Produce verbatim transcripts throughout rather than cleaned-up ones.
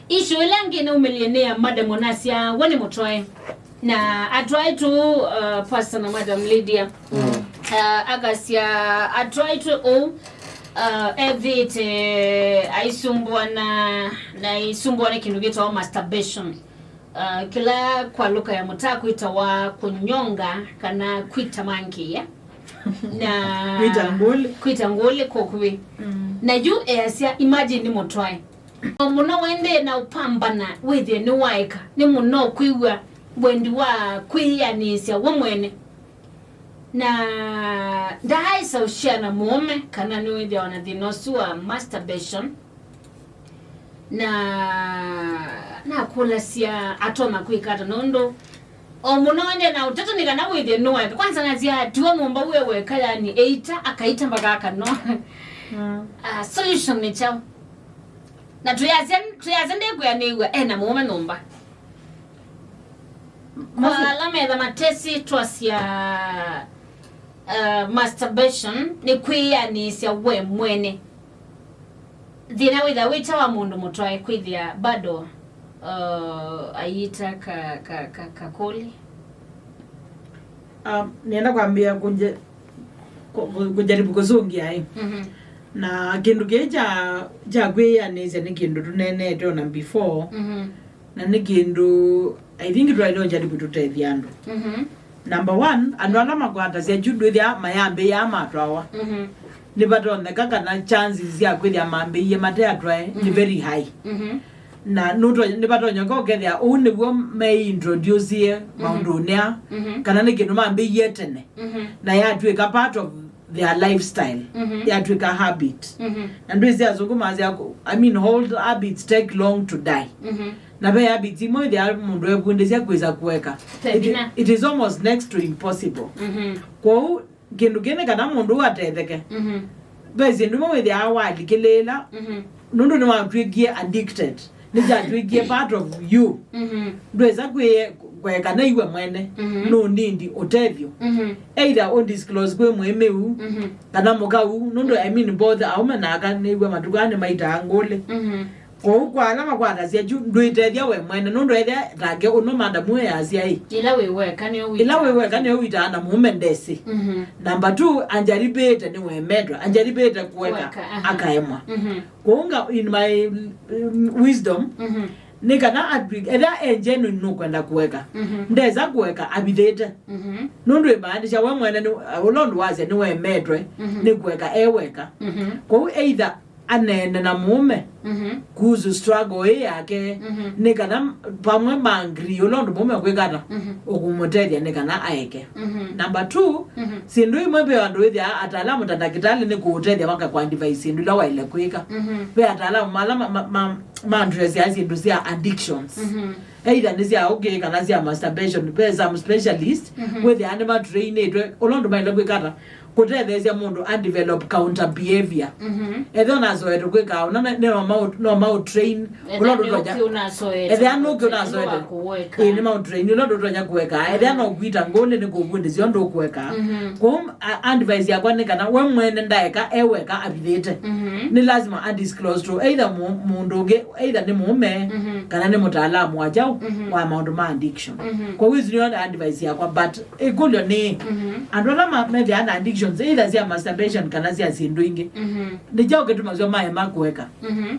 Issue ĩla ĩngĩ naumĩlile nĩ ya madam nasya we nĩ mũtwae. Na atwae tu, uh, Pastor na Madam Lydia. Uh, akasya atwae tu ũu, uh, ethĩĩte aisumbuana na aisumbuana kĩndũ kĩtawa masturbation. Uh, kĩla kwa lũka ya mũtaa kwĩtawa kũnyonga kana kwita mangĩĩa. Na kwita ngũlĩ. Kwita ngũlĩ kũkuvĩ. Na yu easya, imagine nĩ mũtwae. O mũno wendee na ũpambana wĩthĩe nĩwaeka, nĩ mũno kwĩw'a wendi wa kwĩyanĩsya we mwene. Na ndaaĩsa ũshare na mũũme kana nĩwĩthĩawa na thĩna ũsu wa masturbation. Na nakũlasya atonya kwĩka ata, nũndũ o mũno wendee na ũtata nĩ kana wĩthĩe nĩwaeka. Kwanza nasya tiwa nyũmba wĩ weka, yani eita akaita mpaka akanoa. Mm. Ah, solution nĩ kyaũ? Na twĩasya, twĩasya ndĩkwĩa nĩw'a ena mũũme nyũmba. Kwa ala metha matesĩ, twasya, uh, masturbation nĩ kwĩyanĩsya we mwene. Thĩna wĩtha wĩta wa mũndũ mũtwae kwĩthĩa bado, uh, ayita ka, ka, ka, kakũli. Um, nĩenda kwambĩa kũnje- ku- ku- kujaribu kũsũngĩa ĩ. Mhm. Na kĩndũ kĩĩ kya kya kwĩyanĩsya nĩ kĩndũ tũneenete ona before. Mhm. Na nĩ kĩndũ, I think, twaĩle ũjaribu tũtethya andũ. Mhm. Number one, andũ ala makwatasya kyu ndwĩthĩa mayambĩĩa matwawa. Mhm. Nĩvatonyeka kana chances sya kwĩthĩa mambĩĩie mate atwae nĩ very high. Mhm. Na nũto- nĩvatonyeka ũkethĩa ũu nĩw'o meintroducie maũndũnĩ aa, mhm, kana nĩ kĩndũ mambĩĩie tene. Mhm. Na yatw'ĩka part of their lifestyle, mhm, yatw'ĩka habit. Mhm. Na ndwĩsĩ asũngũ masya, I mean, old habits take long to die. Mhm. Na ve habits imwe ithĩa mũndũ evundĩsya kwĩsa kũeka. It, it is almost next to impossible. Mhm. Kwoou kĩndũ kĩĩ nĩ kana mũndũ ũũ atetheke. Mhm. Ve syĩndũ imwe wĩthĩawa walikĩlĩĩla, mhm, nũndũ nĩwatw'ĩkie addicted. Nĩkyatw'ĩkie part of you. Mhm. Ndwĩsa kwĩe- kũeka naiwe mwene. Mhm. Nũnindi ũtethyo. Mhm. Either ũndisclose kwĩ mũĩmĩu, mhm, kana mũkau, nũndũ, I mean, both aũme na aka nĩw'a matukũ aa nĩmaitaa ngũlĩ. Mhm. Kwoou kwa ala makwatasya kyu ndwĩtethya we mwene, nũndũ ethĩa take ũno madamu easya ĩ, ĩla wĩ weka nĩyo wĩtaa. Ĩla wĩ weka nĩyo wĩtaa na mũũme ndesĩ. Mhm. Number two, anjaribĩte nĩwemetwa, anjaribĩte kũeka, kũeka, aha, akaemwa. Mhm. Kwoou nga, in my, mm, wisdom, mhm, nĩ kana atw'ĩke, ethĩa e genuine nũkwenda kũeka, mhm, ndesa kũeka avithĩte. Mhm. Nũndũ ĩmaanisha we mwene nĩ, ũla ũndũ wasya nĩwemetwe, mhm, nĩ kũeka e weka. Mhm. Kwoou either aneene na mũũme, mhm, kuhusu struggle ĩ yake, mhm, nĩ kana vamwe maangri ũla ũndũ mũũme ũkwĩka ata, mhm, ũkũmũtethya nĩ kana aeke. Mhm. Number two, mhm, syĩndũ imwe ve andũ wĩthĩaa ataalamu ta ndakĩtalĩ nĩ kũũtethya makakũadvise syĩndũ ila waĩle kwĩka. Mhm. Ve ataalamu ala ma, ma, ma, ma addressyaa syĩndũ sya addictions. Mhm. Either nĩ sya ũkĩ kana sya masturbation. Ve some specialist, mhm, wĩthĩaa nĩmatrainĩtwe ũla ũndũ maĩle kwĩka ata, kũtetheesya mũndũ a develop counter behavior. Mhm. Ethĩwa nasoete kwĩka ũna, na- no mau- no mau train. Ethĩwa ũla ũndũ nĩ ũtonya- ũkĩ ũnasoete. Ethĩwa nĩ ũkĩ ũnasoete. Ĩĩ, nĩ mau train ũla ũndũ ũtonya kũeka. Ethĩwa no kwita ngũlĩ nĩ kũvundĩsya ũndũ ũkũeka. Mhm. Kwoou, a- advice yakwa nĩ kana we mwene ndaeka e weka avithĩte. Mhm. Nĩ lazima a disclose to either mu- mũndũ ũngĩ, either nĩ mũũme, mhm, kana nĩ mũtaalamu wa kyaũ, mhm, wa maũndũ ma addiction. Mhm. Kwoou isu nĩyo advice yakwa, but ĩkũlyo nĩ, mhm, andũ ala ma- methĩaa na addictions, either sya masturbation kana sya syĩndũ ingĩ, mhm, nĩ kyaũ kĩtumasya maema kũeka? Mhm.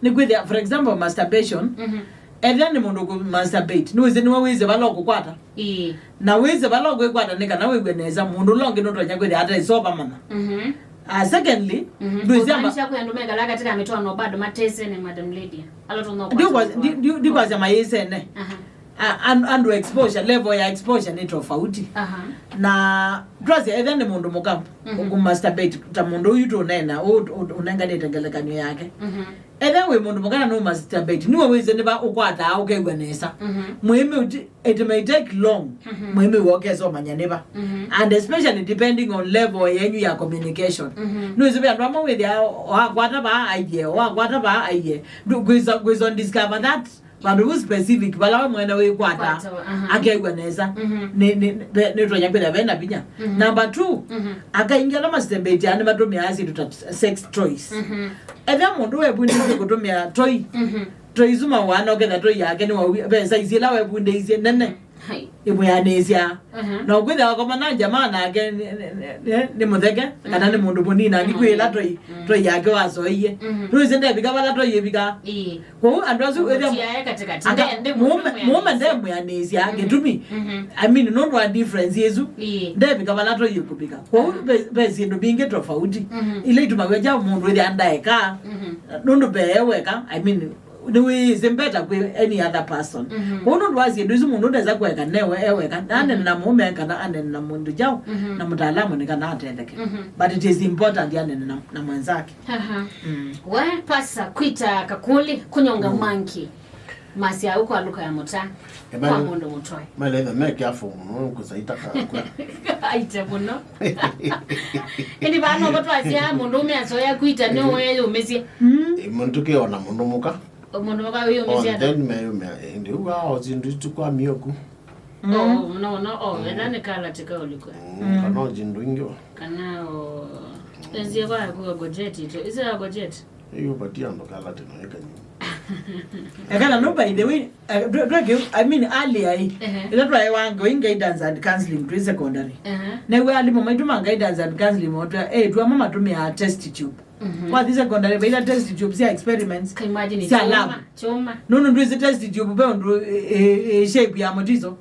Nĩkwĩthĩa, for example, masturbation, mhm, ethĩa nĩ mũndũ kũ masturbate, nĩwĩsĩ nĩwe wĩsĩ vala ũkũkwata. Ĩĩ. Na wĩsĩ vala ũkwĩkwata nĩ kana wĩw'e nesa, mũndũ ũla ũngĩ nũtonya kwĩthĩa ata ĩsoba mana. Mhm. Ah, secondly, mhm, ndwĩsĩ amba- kũmaanisha kwĩ andũ mekalaa katika mĩtwaano bado matesene, Madam Lydia. Ala tũno kwa- Ndikwasya- ndi- ndi- ndikwasya mayĩsene. Aha. A- an- andũ exposure, level ya exposure nĩ tofauti. Aha. Na twasya ethĩa nĩ mũndũ mũka, mhm, ũkũmasturbate ta mũndũ ũyu tũneena, ũ- ũ- ũnenganĩte ngelekany'o yake. Mhm. Ethĩa wĩ mũndũ mũka na nũmasturbate, nĩwe wĩsĩ nĩva ũkwataa ũkew'a nesa. Mhm. Mũĩmĩ ũti- it may take long, mhm, mũĩmĩ ũkesomanya nĩva. Mhm. And especially depending on level yenyu ya communication. Mhm. Nĩwĩsĩ ve andũ amwe wĩthĩa wakwata vaa aiye, wakwata vaa aiye. Ndũ- kwĩsa- kwĩsa discover that vandũ vu specific vala we mwene wĩkwata, kwata, aha, akew'a nesa. Mhm. Nĩ- nĩ- ve- nĩtonya kwĩthĩa vena vinya. Mhm. Number two, mhm, aka aingĩ ala masturbate nĩmatũmĩaa syĩndũ ta sex toys. Mhm. Ethĩa mũndũ wevundĩtye kũtũmĩa toy, mhm, Tũi isu mawaa, na ũketha tũi yake nĩ wa, ve size ĩla wevundĩisye nene. Hai. Ĩmwĩanĩsya. Aha. Na ũkwĩthĩa wakomana jamaa nake nĩ, nĩ, nĩ, nĩ mũtheke, kana nĩ mũndũ mũnini, angĩ kwĩ ĩla tũi, tũi yake wasoeie. Mhm. Tũisĩ ndevika vala tũi ĩvika. Ĩĩ. Kwoou andũ asu ĩthĩa mũtiae katikati. Aka-, nde-, nde mũũme, mũũme ndemwĩanĩsya, mhm, kĩtumi. Mhm. I mean, nũndũ wa difference ĩsu, ĩĩ, ndevika vala tũi ĩkũvika. Kwoou ve, ve syĩndũ mbingĩ tofauti. Mhm. Ila itumaw'a kya mũndũ ĩthĩa ndaeka. Mhm. Nũndũ ve e weka, I mean, nĩwĩĩsĩ better kwĩ any other person. Mhm. Kwoou nũndũ wa syĩndũ isu mũndũ ndesa kũeka newe e weka, na anene na mũũme kana anene na mũndũ kyaũ, mhm, na mũtaalamu nĩ kana atetheke. Mhm. But it is important anene na, na mwenzake. Aha. Mm. We, pasa, kwita kakũlĩ, kũnyonga, mm, monkey. Masya ũkwalũka ya mũta, ema kwa mũndũ mũtwae. Maletha me careful mũno, kũsaita kakwe. Aite mũno. Ĩndĩ vano vo twasya mũndũ ũme asoya kwita, nĩ ũwe yũmĩsye. Mm. Ĩ, mũndũ kĩ ona mũndũ mũka. Mũndũ mũka ũyũmĩsya. Oh, then meyũmĩa, ĩndĩ ũga o syĩndũ isu kwa mĩoku. Oh, no, no, oh, ena nĩ kala tika ũlikwe. Mm, kana o syĩndũ ingĩ. Kana o, nzie kwa kuga gojeti tu. Isi ya gojeti. Ĩĩ, ũpatie andũ kala tena ĩkanyu. Ekana no, by the way, uh, dwe-, dweke, I mean, earlier, eh, ehe, ĩla twaewa ngoi guidance and counseling twĩ secondary. Ehe. Nĩw'o alimũ maitũ ma guidance and counseling motwĩa, eh, twama matũmĩaa test tube. Mhm. Wathi secondary, vaila test tube sya experiments. Ka imagine sya choma, lab. Choma. Nũndũ ndwĩsĩ test tube ve ũndũ, eh, eh, eh, shape ya mũtiso.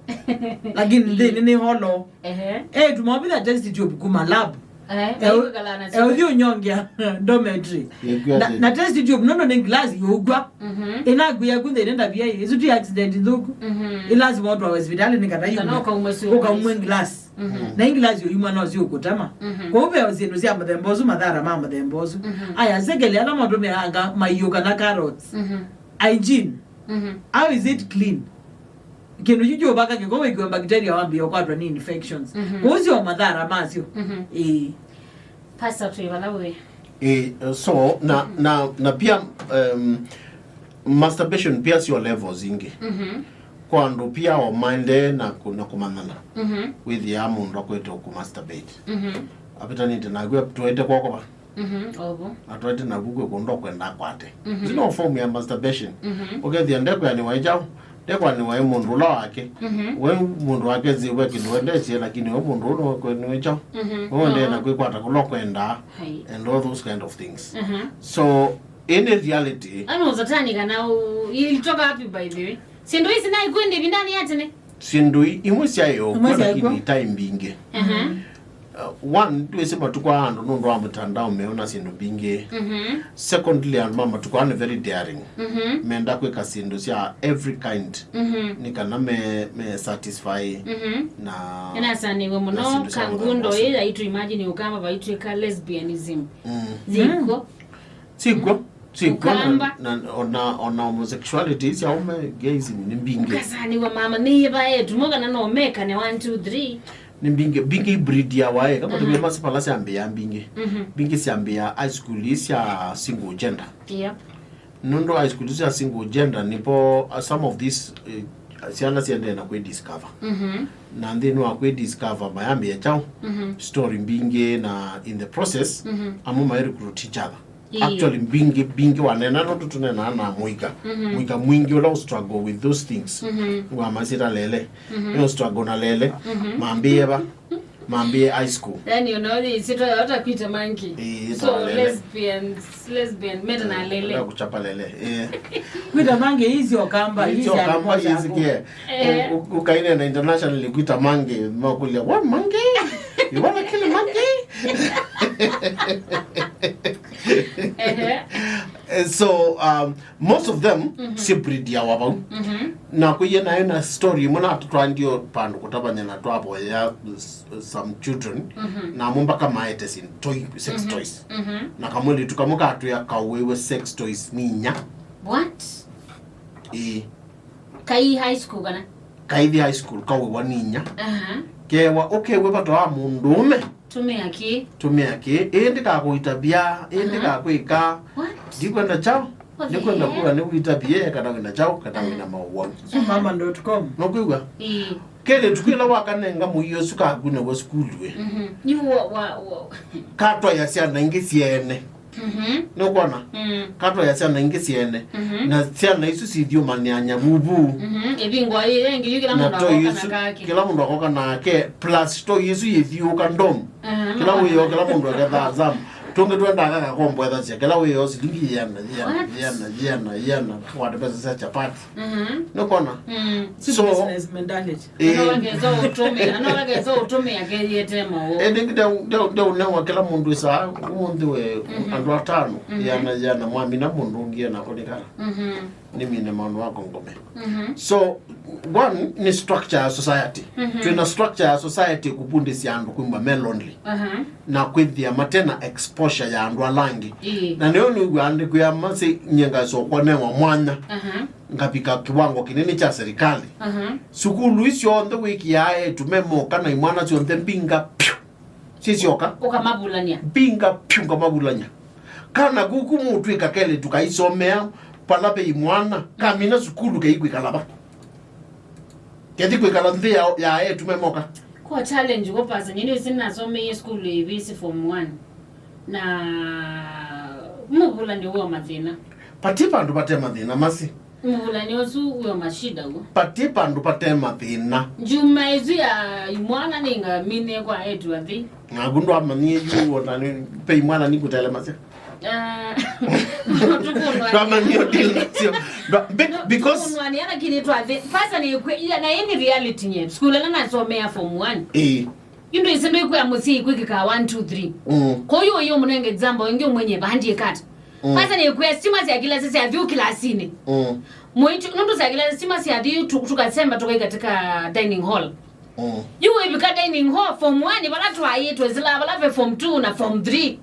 Lakini nthĩnĩ nĩ hollow. Ehe. Eh, tumavitha test tube kuma lab. Eh, eu-, ekwĩkala na euthi ũnyongea dormitory. Yĩkwĩa na, atĩ na test tube nũndũ nĩ glass yũkw'a. Mhm. Ĩnakwĩa ku nthĩnĩ ndavia ĩ, ĩsu ti accident nthũku. Mhm. Ĩ lazima ũtwawe hospitali nĩ kana kana yumwe. Ũkaumwe glass. Mhm. Na ingilasi ũimwa no syũkũtema. Mhm. Kwoou ve syĩndũ sya mũthemba ũsu, mathara ma mũthemba ũsu. Mhm. Aya, sekeli ala matũmĩanga maiũ kana carrots. Mhm. Hygiene. Mhm. How is it clean? Kĩndũ kyu kyũvaka kĩko wĩkiwe bacteria wambĩĩa ũkwatwa nĩ infections. Mhm. Kwoou syo mathara masyo. Mhm. Ĩĩ. Pastor, twĩ vala wĩ. Eh, so, na, na, na pia, um, masturbation pia sio levels ingĩ. Mhm. Kwa andũ pia o maendee na kũ-, na kũmanyana. Mhm. Wĩthĩaa mũndũ akwete kũ masturbate. Mhm. Avitanĩte naku, atwaĩte kwoko va. Mhm, ovo. Atwaĩte naku kwĩ kũndũ ũkwenda akwate. Mhm. Ĩsu no form ya masturbation. Mhm. Ũkethĩa ndekwĩanĩwa ĩ kyaũ, ndekwĩanĩwa ĩ mũndũ ũla wake. Mhm. We mũndũ wake nzĩ we kĩndũ wendetie, lakini we mũndũ ũla wake nĩwe kyaũ. Mhm. We wendee na kwĩkwata kũla ũkwendaa. Hai. And all those kind of things. Mhm. So, in reality, ano satani kana u-, ilitoka wapi, by the way? Syĩndũ isi na ikwende vindani ya tene. Syĩndũ i-, imwe syaĩ o kw'o, imwe syaĩ lakini kw'o, itai mbingĩ. Aha. Uh, one, ndwĩsĩ matukũ aa andũ nũndũ wa mtandao meona syĩndũ mbingĩ. Mhm. Secondly, andũ ma matukũ aa nĩ very daring. Mhm. Menda kwĩka syĩndũ sya every kind. Mhm. Nĩ kana me, me satisfy. Mhm. Na, nĩnasanĩwe mũno na syĩndũ sya kangundo mũthemba ũsu. Ĩ yaitũ imagine ũkamba vaitwĩka lesbianism. Mm. Yĩkw'o. Syĩkw'o. Syĩkw'o na, ũkamba, na, ona, ona homosexuality sya ũme, gayism nĩ mbingĩ. Ũkasanĩwa mama nĩ yĩva etumo kana no mekane one, two, three. Nĩ mbingĩ, mbingĩ ibreediawa ĩ, kama tũvya masi pala syambĩĩa mbingĩ. Mhm. Mbingĩ syambĩĩa high school ii sya single gender. Yep. Nũndũ high school sya single gender nĩpo, uh, some of these, uh, syana syendee na kwĩ discover. Mhm. Na nthĩnĩ wa kwĩ discover mayambĩĩa kyaũ, mhm, story mbingĩ, na in the process, mhm, amwe mai recruit each other. Ĩĩ. Actually, mbingĩ, mbingĩ wanena nũndũ tũneenaa na mũika. Mhm. Mũika mwingĩ ũla ũ struggle with those things. Mhm. Wa masita lele. Mhm. Nĩ ũ struggle na lele. Mhm. Mambĩĩe va? Mambĩĩe high school. Yani, unaona, isitwa hata kuita monkey. Ĩĩ, so, ĩtwa lele. Lesbians, lesbian, meta na lele. Ndio kuchapa lele. Eh. Kuita monkey hizi okamba, hizi okamba hizi ke. Eh. U-, u-, ukainena internationally kuita monkey, makulia, "What monkey? You wanna kill a monkey?" Ehe. Eh, so, um, most of them, mhm, si breed ya wavau. Mhm. Na kũiye nayo na story ĩmwe na tũtwandio pandũ kũtavany'a na twavoya s-, some children, mhm, na amwe mpaka maete sin-, toy, sex, mhm, toys. Mhm. Na kamwĩlĩtu kamwe katwĩa kauĩwe sex toys nĩ inya. What? Ĩĩ. Kai high school kana? Kaithi high school, kauĩwa nĩ inya. Aha. Kewa ũkew'a vata wa mũndũũme. Tũmĩa kĩ? Tũmĩa kĩ? Ĩĩ, ndĩkakũitavya, ĩĩ, aha, ndĩkakwĩka. What? Ndikwenda kyaũ? What the hell? Ndikwenda kuga nĩwĩtavye kana wĩna kyaũ, kana wĩna maũwau. Sio mama dot com. Nũkwĩw'a? Ĩĩ. Kelĩtu kĩla wakanenga mũio ũsu kakunĩwe sukulu ĩ. Mhm. Yu wa, wa, wa. Katwaĩa syana ingĩ syeene. Mhm. Nũkwona? Mm. Katwaya syana ingĩ syene. Mhm. Na syana isu sithiũmanĩany'a vuvu. Mhm. Ĩvingwa yĩ yengi yu kĩla na mũndũ to akoka isu, na kake. Kĩla mũndũ akoka nake, plus to isu yĩthiũka ndom. Mhm. Kĩla wĩoo, kĩla mũndũ akethaa nzamu. Tũngĩ twendaa kaka komboethasya, kĩla wĩoo silingi yĩana, yĩana, what? Yĩana, yĩana, yĩana. Kwate pesa sya chapati. Mhm. Nũkwona? Mm. So, business mentality. Eh. Anawageza ũtũmĩa, anawageza ũtũmĩa keyete maũ. Eh, nĩ ndeũnewa kĩla mũndũ ĩsaa ũmũnthĩ we andũ atano, yana, yana mwamina mũndũ ũngĩ ena kũnĩkana. Mhm. Nĩmine maũndũ ma kũngũme. Mhm. So, one nĩ structure ya society. Mhm. Twĩna structure ya society kũvundĩsya andũ kwĩmba me lonely. Aha. Na kwĩthĩa matena exposure ya andũ ala angĩ. Ĩĩ. Na nĩyo nĩw'aa andĩkwĩa masĩ nyie ngasokwa newa mwanya. Aha. Ngavika kiwango kinene kya serikali. Aha. Sukulu isu syonthe wĩkĩaa etu me moka na imwana syonthe mbinga pyu. Sisyoka. Ũkamavulany'a. Mbinga pyu ngamavulany'a. Kana kuku mũtwĩka kelĩ tũkaisomea pala ve imwana. Kamina sukulu keikwĩkala va. Kethi kwĩkala nthĩ ya, ya etu me moka. Kwa challenge kwa pasa, nyini usi nasomeie sukulu ivisi form one. Na mũvulany'o wĩ o mathĩna. Pati vandũ vate mathĩna masi. Mũvulany'o ũsu wĩ o mashida w'o. Pati vandũ vate mathĩna. Njuma ĩsu ya imwana nĩngamine kwa etu athi. Naku ndwamanyie yu ona nĩ, pe imwana nĩkũtelemasya. Ah, tũkũnwa. Ndwamanyie deal nasyo. Ndwa-, be-, because tũkũnwa nĩ ana kini twathi. Pasa nĩ kwe, ya, na hii ni reality nye. School na nasomea form one. Eh. Yu ndwĩsĩ ndwĩkwĩa mũsyai kwĩkĩkaa one, two, three. Mm. Kwa hiyo, hiyo mũnenge example, ĩngĩ ũmwenye bandie cut. Mm. Kwanza nĩkwĩa stima sya kĩlasĩ syathi ũ kĩlasinĩ. Mm. Mũitu, nũndũ sya kĩlasĩ stima syathi tu-, tukasemba tũkai katika dining hall. Mm. Yu wĩvika dining hall, form one, vala twaĩtwe sila, vala ve form two na form three.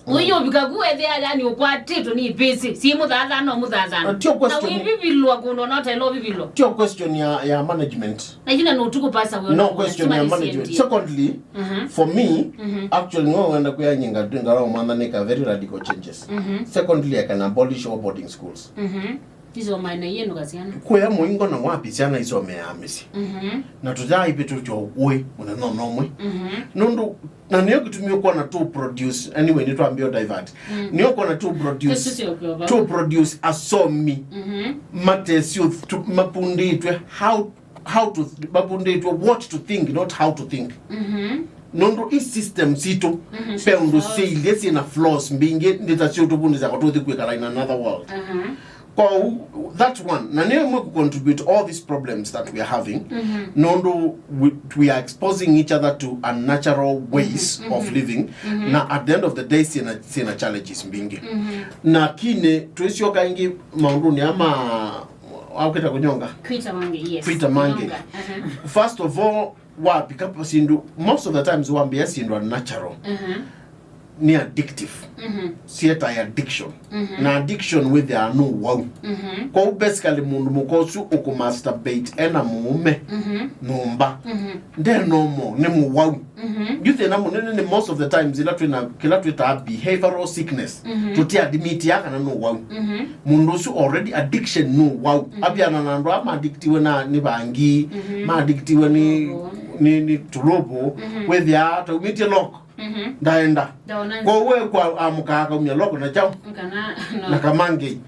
Mm. Ũyũvika ku wethĩa yani ũkwatĩtwe nĩ ipĩsĩ, si mũthathana, mũthathana. Na tio question. Na wĩvivilwa kũndũ ona ũtaĩla ũvivilwa. Tio question ya, ya management. Na yina no tukupasa wewe. No question ya management. Secondly, mhm, for me, mhm, actually, no wenda kuya nyinga, ngara umanda nika very radical changes. Mhm. Secondly, I can abolish all boarding schools. Mhm. Izo maana yenu kasiana. Kuya muingo na wapi syana isomea mĩsyĩ. Mhm. Na tujai vitu jo uwe, una no no mwe. Mhm. Nundu, na niyo kitumio kwa na to produce, anyway, ni tuambio divert. Mm. Niyo kwa na to produce, to produce asomi. Mhm. Matesio, tu-, mapunditwe how, how to, mapunditwe what to think, not how to think. Mhm. Nundu i system situ, mhm, pe undu syailye syina flaws mbingi, ndita syo tuvundisya kwa tuthi kwikala in another world. Mhm. Kwa u-, that one, na niyo imwe ku contribute all these problems that we are having. Mhm. Nundu we, we are exposing each other to unnatural ways, mhm, of, mhm, living. Mhm. Na at the end of the day, syina, syina challenges mbingi. Mhm. Lakini, twisyoka ingi maunduni ama, aukita kunyonga? Kwita mange, yes. Kwita mange. Kunyonga. Mhm. First of all, wapika pa sindu, most of the times wambia sindu are natural. Mhm. Ni addictive. Mhm. Sieta ya addiction. Mhm. Na addiction withia no wow. Mhm. Kwa u basically mundu mukosu ukumasturbate ena muume, mhm, nyumba. Mhm. Nde normal, ni muwau. Mhm. Yu thina munene ni most of the times ila twina, kila twita behavioral sickness. Mhm. Tuti admit ya kana no wow. Mhm. Mundu usu already addiction no wow. Mhm. Abiana na andu ama addictiwe na ni bangi, mhm, ma addictiwe ni, oho, ni, ni tulobo. Mhm. Wethia taumitie lock. Mhm. Ndaenda. Ndaona nzi- Kwa we kwa amuka akaumia lock na chao. Kana, no. Na kamangei.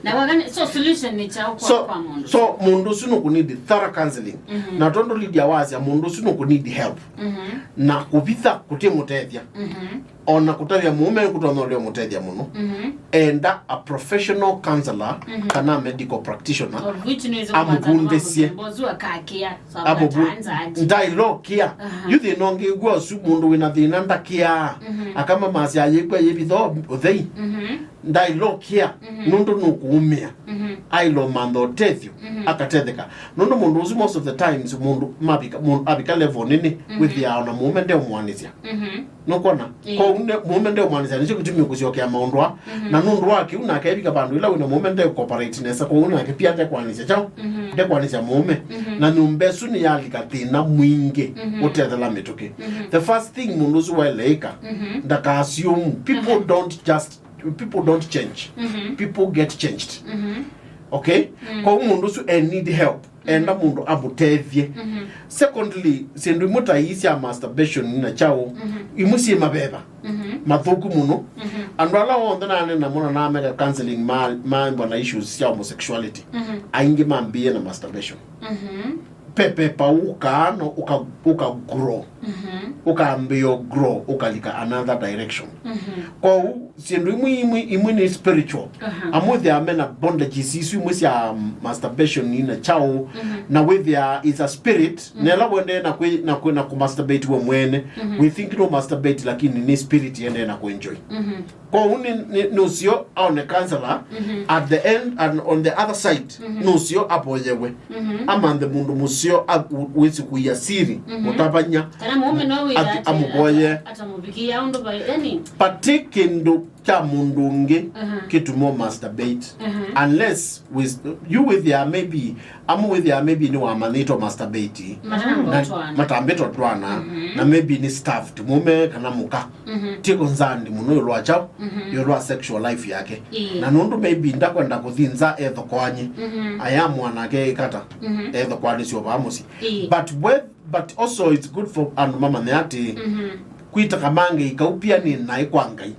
Na wakane, so solution ni chao kwa, so, kwa mundu. So mundu usu no kunidi thorough counseling. Mhm. Na tondo Lydia wasya mundu usu no kunidi help. Mhm. Na kuvitha kutimutethya. Mhm. Ona kutavya muume kutonya ulio mutethya muno. Mhm. Enda a professional counselor, mhm, kana medical practitioner. Of which no is amuvundisye. Mbozu akakia. Abo bu-, ndailokia. Aha. Yu thĩna ũngĩ w'o ũsu, mũndũ wĩna thĩna ndakiaa. Mhm. Akama masya ayĩkw'a yĩvitha ũthei. Mhm. Ndailokia. Mhm. Nũndũ nũkũũmĩa. Mhm. Ailomantha ũtethyo. Mhm. Akatetheka. Nũndũ mũndũ ũsu, most of the times, mũndũ mavika, mũndũ avika level nene, mhm, wĩthĩaa ona mũũme ndeũmwanĩsya. Mhm. Nũkwona? Ĩĩ. Kwoou nĩ, mũũme ndeũmwanĩsya, nĩkyo kĩtumi ũkũsyokea maũndũ aa. Mhm. Na nũndũ wa kĩu, nake evika vandũ ĩla wĩna mũũme nde cooperate nesa, kwoou nake pia ndekwanĩsya kyaũ? Mhm. Ndekwanĩsya mũũme. Mhm. Na nyũmba ĩsu nĩyalika thĩna mwingĩ, mhm, ũtethela mĩtũkĩ. Mhm. The first thing mũndũ ũsu waĩle ĩka, mhm, ndaka assume. People, mhm, don't just, people don't change. Mhm. People get changed. Mhm. Okay? Mm. Kwoou mũndũ ũsu e need help. enda mũndũ amũtethye. Secondly, syĩndũ imwe ta ii sya masturbation na kyaũ, imwe syĩ maveva mathũku mũno. Andũ ala onthe nanena mũno na meka counseling ma, ma mbona issues sya homosexuality, aingĩ mambĩĩe na masturbation. Pepepa ũkaa no ũka, ũka grow, ũkambĩĩa grow, ũkalika another direction. Kwoou syĩndũ imwe, imwe, imwe nĩ spiritual. Amwe wĩthĩaa mena bondages isu imwe sya masturbation na kyaũ, na wĩthĩaa is a spirit, na ĩla wendee na kwĩ, na kwĩ, na kũmasturbate we mwene, we think no masturbate, lakini nĩ spirit yendee na kũenjoy. Kwoou nĩ, nĩ, nĩ ũseo aone counselor at the end and on the other side, nĩ ũseo avoyewe. Amanthe mũndũ mũseo a-, u-, wĩsĩ kũia siri, mũtavany'a, kana mũũme no wĩra athi-, amũvoye. Atamũvikĩa ũndũ vai, yani. Pati kĩndũ kya mũndũ ũngĩ kĩtumo masturbate. Unless wis-, yu wĩthĩaa maybe, amwe wĩthĩaa maybe nĩ wamanyĩtwe masturbate. Matambĩtwe twana. Matambĩtwe twana. Na maybe nĩ stuffed mũme kana mũka. Ti concerned mũno ĩũlũ wa kyaũ, ĩũlũ wa sexual life yake. Ĩĩ. Na nũndũ maybe ndakwenda kũthi nza ethokoany'e, ayamũa nake ĩkata, ethokoanĩsye o vaa mũsyĩ. Ĩĩ. But we, but also it's good for andũ mamanye atĩ kwita kamange ikau pia nĩ naĩ kwa Ngai.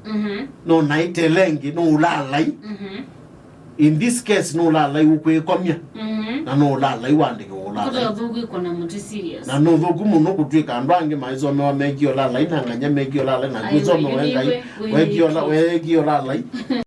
No naĩ tele ĩngĩ, no ũlalai. In this case, no ũlalai ũkwĩkomya, na no ũlalai wandĩkĩwa ũlalai. Kũta ũthũku ĩkona mũtĩ serious. Na no ũthũku mũno kũtw'ĩka andũ angĩ maisomewa mekie ũlalai, na ng'anya mekie ũlalai, na kwĩsomewa ngai wekie ũla-, wekie ũlalai.